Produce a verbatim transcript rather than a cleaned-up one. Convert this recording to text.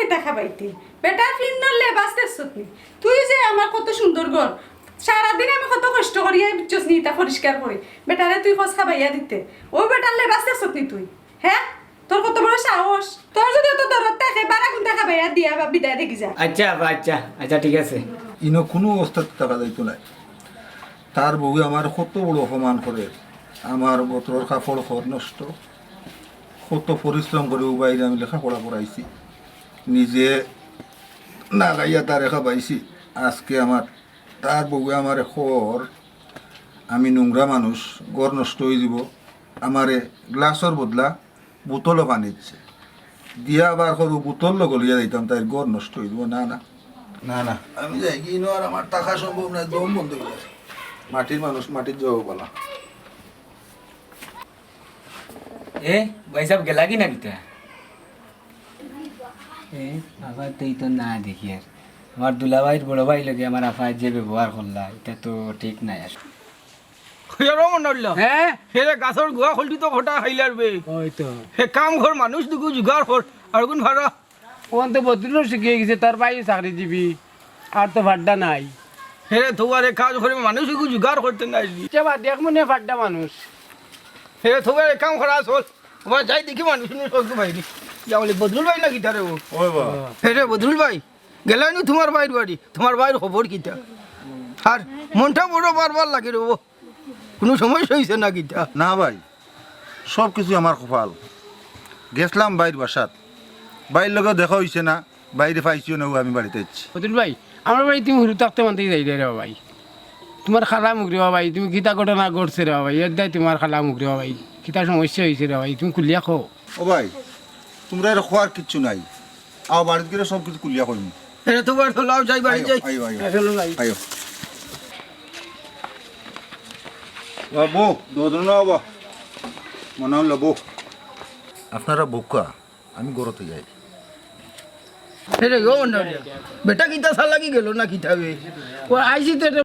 ইতা খাবাইতে। বেটার ফিন্দর লেবাস দেখছত নি? তুই যে আমার কত সুন্দর ঘর, সারাদিন আমি কত কষ্ট করিয়া বুঝছস নি ইতা পরিষ্কার করি। বেটারে তুই কস খাবাইয়া দিতে, ও বেটার লেবাস দেখছত নি তুই? হ্যাঁ, তোর কত বড় সাহস? তোর যদি অত দরদ থাকে, বারা কুন্তা খাবাইয়া দিয়া বা বিদায় দেখি যা। আচ্ছা আফা, আচ্ছা, আচ্ছা, ঠিক আছে। ইনো কুনু অবস্থাত থাকা যাইতো নায়। তার বউয়ে আমার কত বড় অপমান করে, আমার বতরর কাপড় খর নষ্ট, কত পরিশ্রম করি ও বাইরে আমি লেখাপড়া করাইছি, নিজে না খাইয়া তারে খাবাইছি। আজকে আমার, তার বউয়ে আমারে খর, আমি নোংরা মানুষ, ঘর নষ্ট অইযিবো, আমারে গ্লাসর বদলা বোতলো পানি দিছে। দিয়া আবার খর বোতল লগে লইয়া যাইতাম, তাইর ঘর নষ্ট অইযিবো। না, না। না, না। আমি যাইগি, ইনো আর আমার থাকা সম্ভব নায়, দম বন্ধ অইযার। মাটির মানুষ, মাটিত যাওয়া বালা। এ, ভাইসাব গেলা কি না কিতা? এ, আফারে তো না দেখি আর। আমার দুলাভাইর বড় ভাইর লগে আমার আফায় যে ব্যবহার করলা, ইটা তো ঠিক নায় আর। হইয়া রমন উঠল। হ্যাঁ? হেরে গাছর গুয়া খলটি তো খটা খাইলার বে। ওই তো। হে কাম কর, মানুষ দুগু জুগাড় কর, আর গুন ভাড়া। ওখান তো বদরুল শিখিয়া গেছে, তার ভাই চাকরিজীবী, আর তো ফাড্ডা নাই। হেরে থুয়ারে কাজ করে মানুষ দুগু জুগাড় করতে নাই। সে বাদ এক মনে ফাড্ডা মানুষ। হেরে থুয়ারে কাম করা চল। ওবা যাই দেখি মানুষ নিয়ে চলতে বাইরে। যা বলে বদরুল ভাই না কিতা রে ও? ওই বা। হেরে বদরুল ভাই, গেলায় নি তোমার ভাইর বাড়ি, তোমার ভাইর খবর কিতা? আর মনটা বড় বারবার লাগে রে ও। কুনু সমস্যা অইছে না কিতা? না ভাই, সব কিছু আমার কপাল। গেছলাম ভাইর বাসাত, ভাইর লগে দেখা অইছে না, ভাইরে পাইছিও না, ও আমি বাড়িত আইছি। বদরুল ভাই, আমার ভাই তুমি হুরু থাকতে মানতেই যাই রে ভাই। তোমার খালা মুখ রে ভাই, তুমি কিতা ঘটনা ঘটছে রে ভাই, এর দায় তোমার খালা মুখ রে ভাই, কিতা সমস্যা অইছে রে ভাই, তুমি খুলিয়া কও। ও ভাই, তোমরা এর খোয়ার কিচ্ছু নাই। আও, বাড়িত গেলে সব কিছু খুলিয়া কইমু। এরে তো বার তো লাও, যাই বাড়ি আইও, যাই। আইও, আইও। হ্যাঁ, চলো যাই। আইও। বাবু, দোদন না বাবা। মনে হলো বউ। আপনারা বোকা, আমি গরতে যাই। এরে, ও না, বেটা কিতা চালাকি গেল না কিতা বে? ও আইছি তো